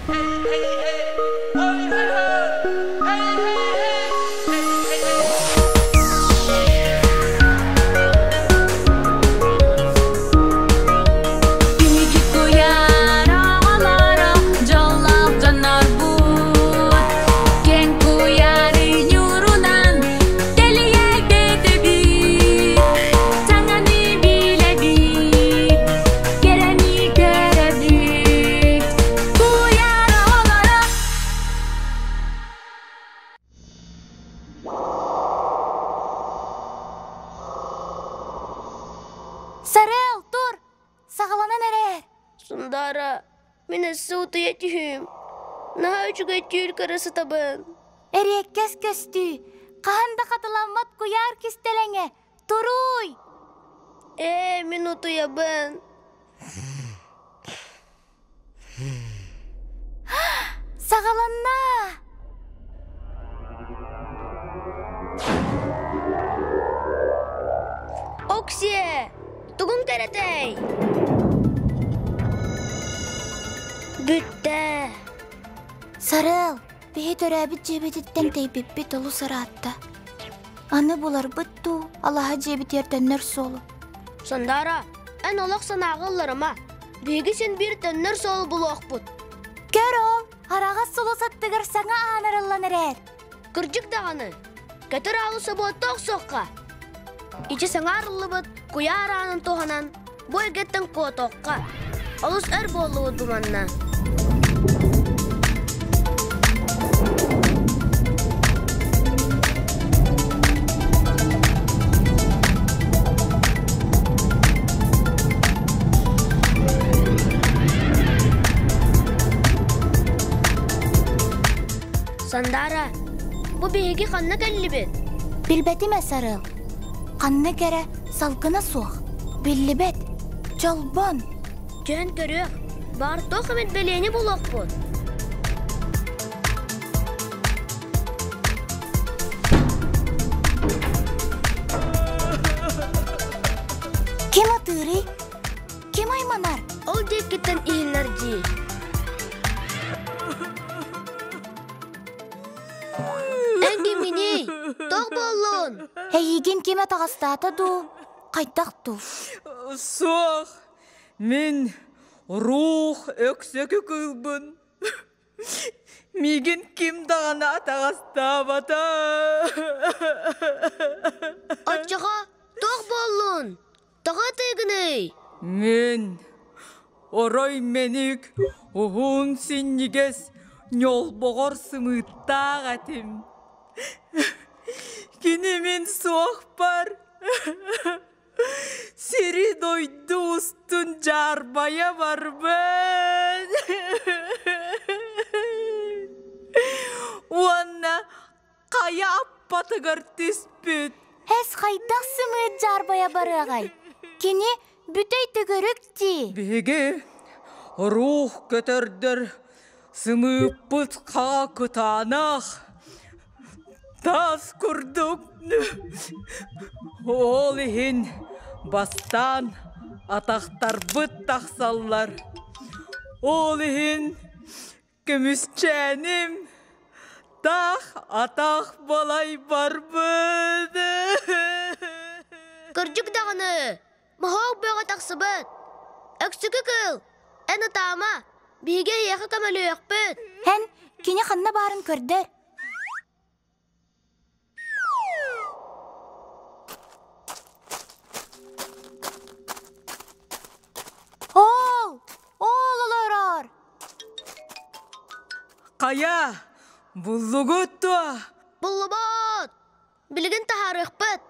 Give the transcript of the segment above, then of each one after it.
Биһиги куйаар оҕолоро дьоллоох дьоннорбут Киэҥ куйаары ньуурунан тэлийэ көтөбүт Саҥаны билэбит, кэрэни көрөбүт Куйаар оҕолоро. Сарыал, тур! Саҕаланан эрээр! Сундаара, мин өссө утуйа түһүүм. Наһаа үчүгэй түүл көрө сытабын. Эриэккэс көстүү, хаһан да хатыламмат куйаар кистэлэҥэ, туруй! Ээ, мин утуйабын. Саҕаланна! Оксиэ, тугун кэрэтэй? Бүттэ. Сарыал, биһи төрөөбүт дьиэбититтэн тэйбиппит олус ыраатта. Аны буларбыт дуу, алаһа дьиэбитигэр төннөр суолу. Сандаара, эн олох санааҕа ылларыма. Биһиги син биир төннөр суолу булуохпут. Көр ол, араҕас сулус аттыгар саҥа аан арыллан эрээр. Кырдьык даҕаны, көтөр аалы собуотта охсуохха. Ити саҥа арыллыбыт куйаар аанын туһанан бу эргэттэн куотуохха. Олус өр буоллубут бу манна. Сандаара, бу биһиги ханна кэллибит? Билбэтим ээ, Сарыал. Ханна кэрэ салгына суох, биллибэт, чолбон. Түһэн көрүөх, баар туох эмит бэлиэни булуохпут. Ким атыырый? Ким айманар? Ол диэкиттэн иһиллэр дии. Эн кимҥиний? Тоох буоллун? Эйигин ким атаҕастаата дуу? Хайдах дуу? Суох, мин рух өксөкү кыылбын. Миигин ким даҕаны атаҕастаабата. Оччоҕо туох буоллун? Тоҕо ытыыгыный? Мин орой мэник уһун синньигэс ньолбоҕор сымыыттаах этим. Кини мин суохпар Сири-дойду устун дьаарбайа барбыт уонна хайа аппатыгар түспүт. Эс хайдах сымыыт дьаарбайа барыаҕай? Кини бүтэй төгүрүк дии. Биһиги рух көтөрдөр сымыыппыт хаҕа кытаанах таас курдук. Ол иһин бастаан атахтарбыт тахсаллар. Ол иһин көмүсчээним таах атах балай барбыт. Кырдьык даҕаны, моһоок бөҕө тахсыбыт. Өксүкү кыыл, эн ытаама, биһиги эйиэхэ көмөлөһүөхпүт. Эн кини ханна баарын көрдөр. Оол! Оол олорор! Хайа, буллугут дуо? Буллубут! Билигин таһаарыахпыт.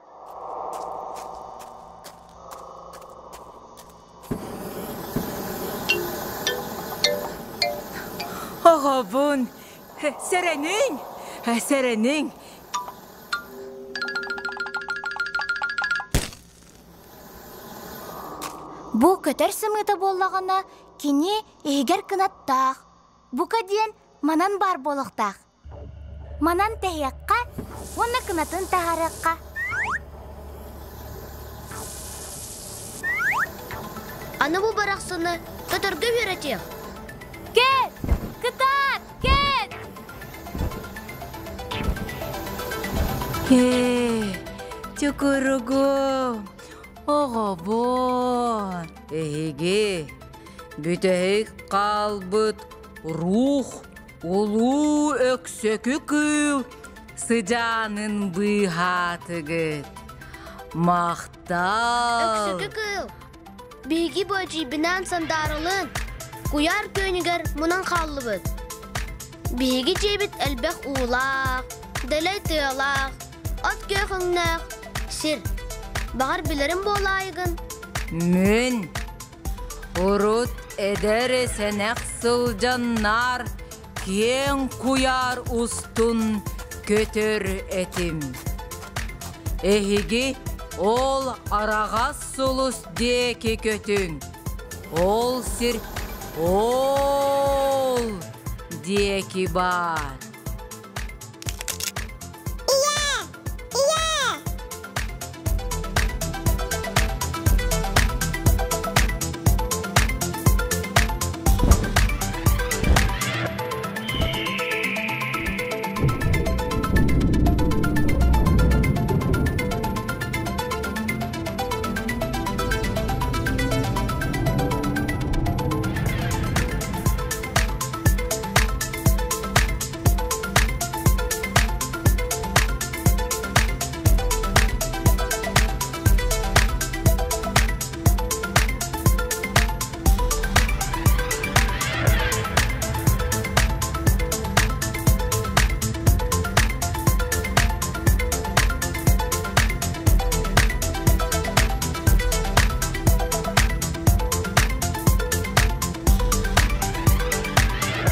Оҕобун, сэрэниҥ, сэрэниҥ. Бу көтөр сымыыта буоллаҕына, кини иһигэр кынаттаах, бука диэн манан баар буолуохтаах. Манан тэһиэххэ уонна кынатын таһаарыахха. Аны бу барахсаны көтөргө үөрэтиэх. Кэл, кытаат! Ээ, чукуругум, оҕобун, эһиги бүтэһик хаалбыт рух улуу өксөкү кыыл сыдьаанын быыһаатыгыт. Махтал! Өксөкү кыыл, биһиги бу эдьиийбинээн сандаарылыын куйаар күөнүгэр мунан хааллыбыт. Биһиги дьиэбит элбэх уулаах, дэлэй тыалаах, от күөх өҥнөөх сир. Баҕар билэрим буолаайыгын? Мин урут эдэр сэнэх сылдьаннар киэҥ куйаар устун көтөр этим. Эһиги ол араҕас сулус диэки көтүҥ. Ол сир ол диэки баар.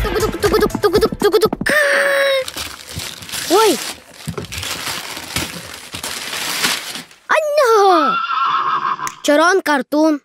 Тугудук-тугудук-тугудук-тугудук. Ой! Анна! Чороон картун.